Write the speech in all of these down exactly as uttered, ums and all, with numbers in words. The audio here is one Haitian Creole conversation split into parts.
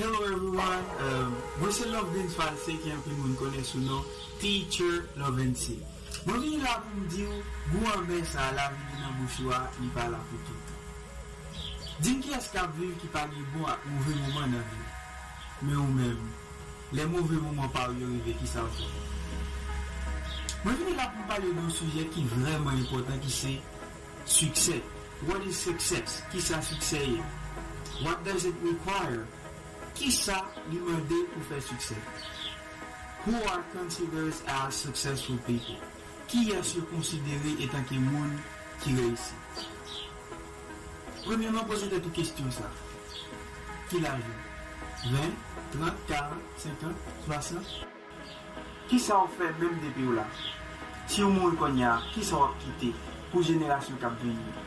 Hello everyone, um, mwen se Lovens False ki anpil moun konnen sou non Teacher Lovens. Mwen vini la pou m di w, gou anmè sa lavi gen nan bouch ou a, li pa la pou toutan. Di m kiyès k ap viv ki pa gen bon ak move moman nan vi w. Men ou menm, lè move moman pa w yo rive, kisa w fè? Mwen vini la pou m pale de yon sijè ki vrèman enpòtan, ki se siksè. What is success? Kisa siksè ye? What does it require? Kisa li mande pou fè siksè? Who are considered as successful people? Kiyès yo konsidere etanke moun ki reyisi? Premyèman, poze tèt ou kesyon sa. Ki laj ou? Ven, trant, karant, senkant, swasant? Kisa w fè menm depi w la? Si w mouri kounye a, kisa w ap kite pou jenerasyon k ap vini yo?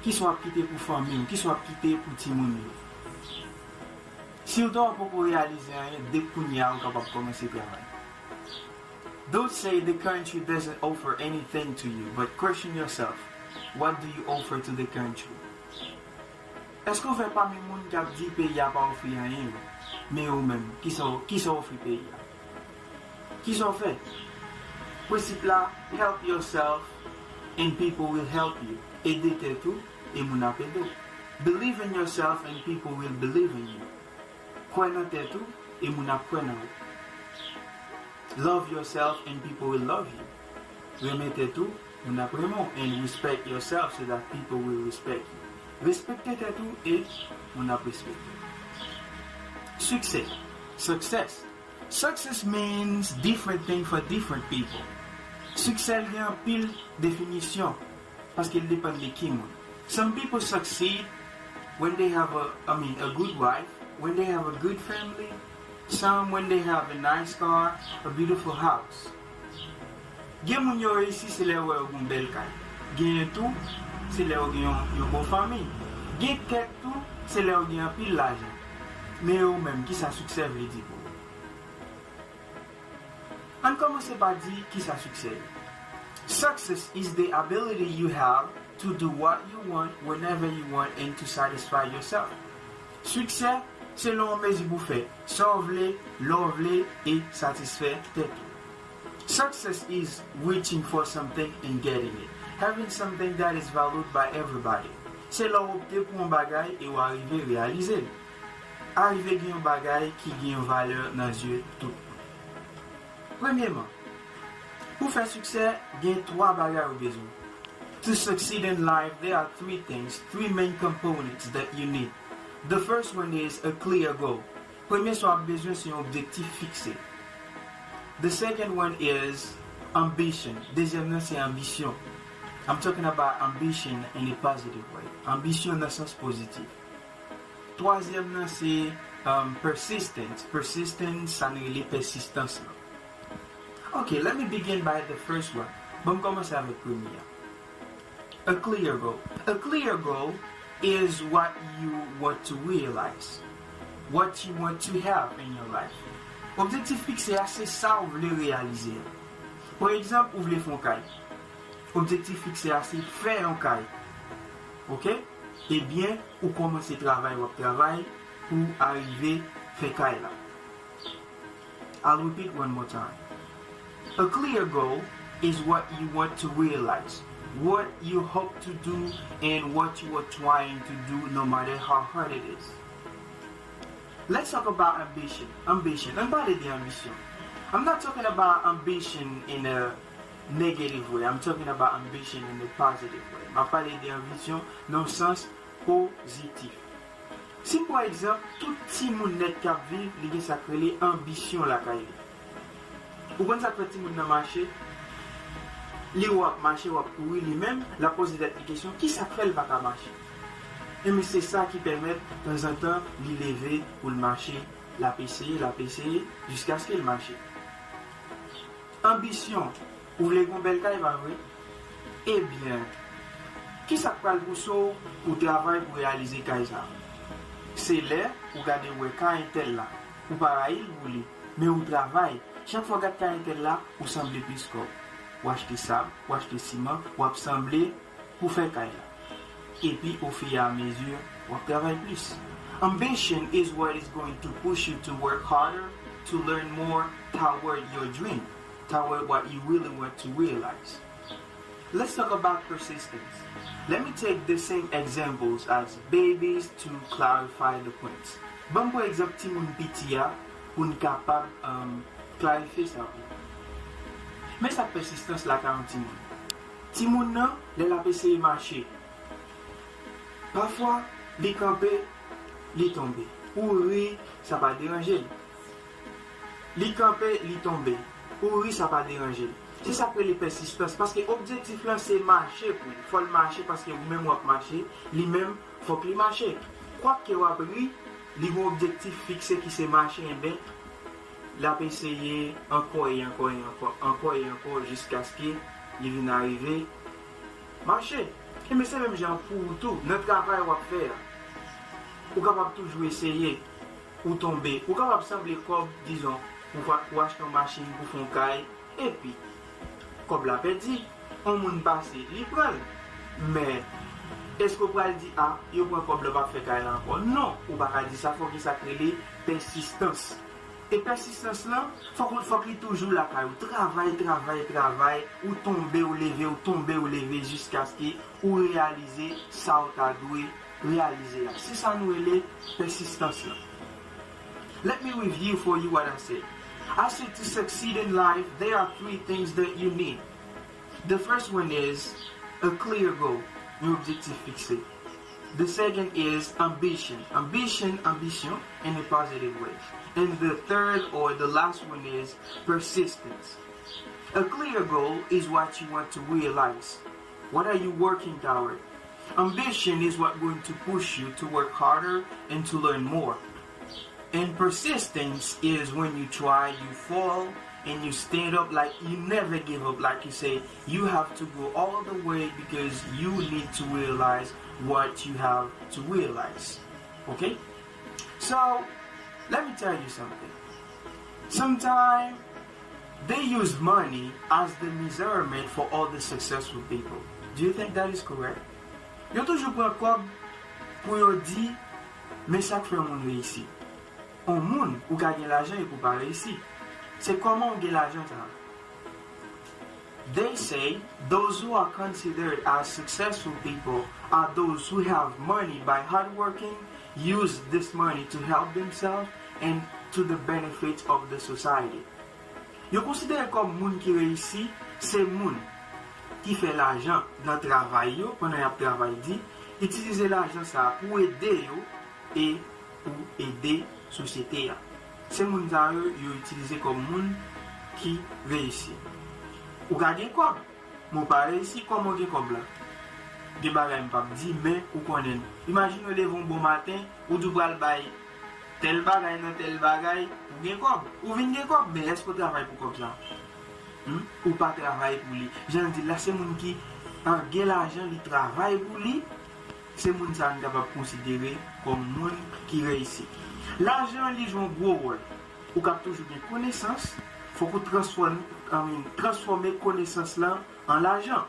Kisa w ap kite pou fanmi w? Kisa w ap kite pou timoun yo? Si w ta poko reyalize anyen, depi kounye a ou kapab kòmanse travay. Don't say the country doesn't offer anything to you, but question yourself, what do you offer to the country? Èske w fè pami moun k ap di peyi a pa ofri anyen yo? Men ou menm, kisa w, kisa w ofri peyi a? Kisa w fè? Prensip la, help yourself and people will help you. Ede tèt ou e moun ap ede w. Believe in yourself and people will believe in you. Kwè nan tèt ou e moun ap kwè nan ou. Love yourself and people will love you. Renmen tèt ou, moun ap renmen w. And respect yourself so that people will respect you. Respekte tèt ou e moun ap respekte w. Siksè, success. Success means different thing for different people. Siksè l gen anpil definisyon paske l depann de ki moun. Some people succeed when they have a, I mean, a good wife, when they have a good family, some when they have a nice car, a beautiful house. Gen moun yo reyisi se lè yo wè yo gen yon bèl kay. Genyen tou, se lè yo gen yon, yon bon fanmi. Gen kèk tou, se lè yo gen anpil lajan. Men ou menm, kisa siksè vle di pou ou? Ann kòmanse pa di kisa siksè ye. Success is the ability you have to do what you want whenever you want and to satisfy yourself. Siksè se lè w mezi pou fè sa w vle, lè w vle e satisfè tèt ou. Success is reaching for something and getting it. Having something that is valued by everybody. Se lè w opte pou yon bagay e w arive reyalize l. Arive gen yon bagay ki gen yon valè nan zye tout moun. Premyeman, pou fè siksè, gen twa bagay ou bezwen. To succeed in life, there are three things, three main components that you need. The first one is a clear goal. Premye sa w ap bezwen se yon objektif fikse. The second one is ambition. Dezyèm nan se anbisyon. I'm talking about ambition in a positive way. Anbisyon nan sans pozitif. Twazyèm nan se um, persistence. Persistence, sa n rele pèsistans lan. Ok, let me begin by the first one. Ban m kòmanse avèk premye a. A clear goal. A clear goal is what you want to realize, what you want to have in your life. Objektif fikse a se sa ou vle reyalize a. Pa egzanp, ou vle fè yon kay. Objektif fikse a se fè yon kay. Ok? Ebyen, ou kòmanse travay, w ap travay pou arive fè kay la. I'll repeat one more time. A clear goal is what you want to realize, what you hope to do, and what you are trying to do, no matter how hard it is. Let's talk about ambition. Ambition. Ann pale de anbisyon. I'm not talking about ambition in a negative way. I'm talking about ambition in a positive way. M ap pale de anbisyon nan yon sans pozitif. Si, pa egzanp, tout timoun nèt k ap viv, li gen sa k rele anbisyon lakay li. Ou konn sa k fè timoun nan mache? Li wè w ap mache, w ap kouri, li menm, l ap poze tèt li kesyon, kisa k fè l pa ka mache? Ebyen, se sa ki pèmèt, tanzantan, li leve pou l mache, l ap eseye, l ap eseye, jiskaske l mache. Anbisyon, ou vle gen yon bèl kay, pa vre? Ebyen, kisa k pral pouse w pou w travay pou reyalize kay sa a? Se lè ou gade, ou wè kay entèl la, ou pa rayi l pou li, men ou travay. Chak fwa w gad kay entèl la, ou sanble plis kòb. Ou achte sab, ou achte siman, w ap sanble pou fè kay la. Epi, ofiramezi, w ap travay plis. Ambition is what is going to push you to work harder, to learn more toward your dream, toward what you really want to realize. Let's talk about persistence. Let me take the same examples as babies to clarify the points. Ban m pran egzanp timoun piti a pou n kapab um, klarifye sa pou. Men sa k pèsistans lakay yon timoun. Timoun nan, lè l ap eseye mache, pafwa, li kanpe, li tonbe. Ou ri, sa pa deranje l. Li kanpe, li tonbe. Ou ri, sa pa deranje l. Se sa k rele pèsistans, paske objektif lan se mache pou li. Fò l mache paske ou menm w ap mache, li menm, fòk li mache. Kwak ke w ap ri, li gen objektif fikse ki se mache, enben, l ap eseye ankò e ankò e ankò, ankò e ankò, jiskaske li vin arive mache. Enben, se menm jan pou ou tou, nan travay w ap fè a. Ou kapab toujou eseye, ou tonbe. Ou kapab sanble kòb, dizon, pou, pou achte yon machin, pou fè yon kay, epi kòb la pèdi. Yon moun pase, li pran l. Men, èske w pral di, a, yo pran kòb la, w p ap fè kay la ankò? Non, ou pa ka di sa, fòk gen sa k rele pèsistans. E pèsistans lan, fòk, fòk li toujou lakay ou. Travay, travay, travay, ou tonbe, ou leve, ou tonbe, ou leve, jiskaske ou reyalize sa w ta dwe reyalize a. Se sa nou rele pèsistans lan. Let me review for you what I said. I said to succeed in life, there are three things that you need. The first one is a clear goal, yon objektif fikse. The second is ambition. Ambition, ambition in a positive way. And the third or the last one is persistence. A clear goal is what you want to realize. What are you working toward? Ambition is what going to push you to work harder and to learn more. And persistence is when you try, you fall, and you stand up, like, you never give up. Like you say, you have to go all the way because you need to realize what you have to realize. Okay? So, let me tell you something. Sometimes they use money as the measurement for all the successful people. Do you think that is correct? Yo toujou pran kòb pou yo di, men sa k fè yon moun reyisi. Yon moun, ou ka gen lajan epi w pa reyisi. Se kòman w gen lajan sa a. They say those who are considered as successful people are those who have money by hard working, use this money to help themselves and to the benefit of the society. Yo konsidere kòm moun ki reyisi, se moun ki fè lajan nan travay yo, pandan y ap travay di, itilize lajan sa a pou ede yo e pou ede sosyete a. Se moun sa yo, yo itilize kòm moun ki reyisi. Ou ka gen kòb, men w pa reyisi, kòman w gen kòb la? Gen bagay m p ap di, men ou konnen l. Imajine w leve yon bon maten, ou di w pral bay tèl bagay nan tèl bagay, ou gen kòb. Ou vin gen kòb, men èske w travay pou kòb sa? Hmm? Ou pa travay pou li. Jan l di l la, se moun ki an, gen lajan, li travay pou li. Se moun sa a n kapab konsidere kòm moun ki reyisi. Lajan an, li jwe yon gwo wòl. Ou k ap toujou gen konesans, fòk ou transfòm-, I mean, transfòme konesans lan an lajan.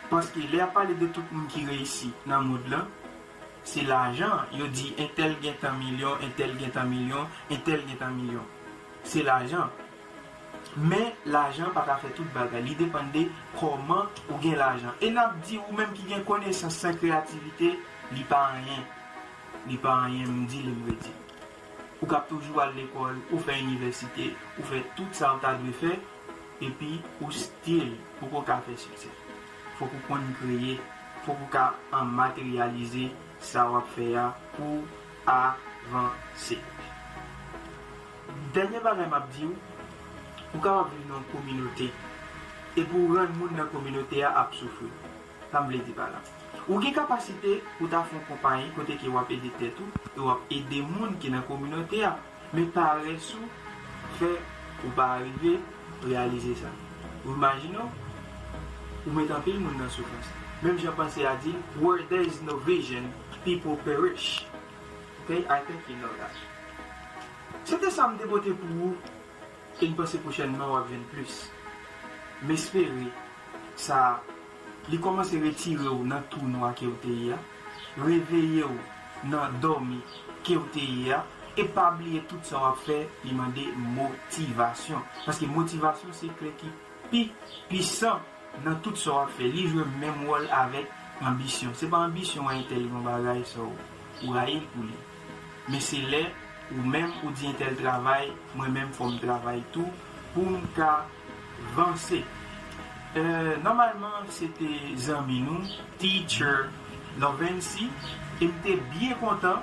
Paske lè y ap pale de tout moun ki reyisi nan mond lan, se lajan. Yo di entèl gen tan milyon, entèl gen tan milyon, entèl gen tan milyon. Se lajan. Men lajan pa ka fè tout bagay. Li depann de kòman ou gen lajan. E n ap di ou menm ki gen konesans san kreyativite, li pa anyen. Li pa anyen, m di li, m redi. Ou k ap toujou al lekòl, ou fè inivèsite, ou fè tout sa ou ta dwe fè, epi ou still poko ka fè siksè. Fòk ou konn kreye, fòk ou ka, an, materyalize sa w ap fè a pou avanse. Dènye bagay m ap di w, ou kapab viv nan yon kominote, epi w rann moun nan kominote a ap soufri. Sa m vle di pa la. Ou gen kapasite pou ta fè yon konpayi kote ke w ap ede tèt ou e w ap ede moun ki nan kominote a. Men parès ou fè ou pa rive reyalize sa. Ou imajine w, ou met anpil moun nan soufrans. Menm jan panse a di, where there is no vision, people perish. Okay, I think you know that. Se te sa m te pote pou ou. E m panse pwochènman w ap jwenn plis. M espere sa, li kòmanse retire w nan twou nwa ke w te ye a, reveye w nan dòmi ke w te ye a. E pa bliye tout sa w ap fè, li mande motivasyon. Paske motivasyon se kle ki pi pwisan nan tout sa w ap fè. Li jwe menm wòl avèk anbisyon. Se pa anbisyon wè entèl gen yon bagay sa w, ou rayi l pou li. Men se lè ou menm ou di entèl travay, mwen menm fò m travay tou pou m ka vanse. Euh, nòmalman, se te zanmi nou, Teacher Lovency, e m te byen kontan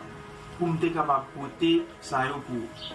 pou m te kapab pote sa yo pou ou.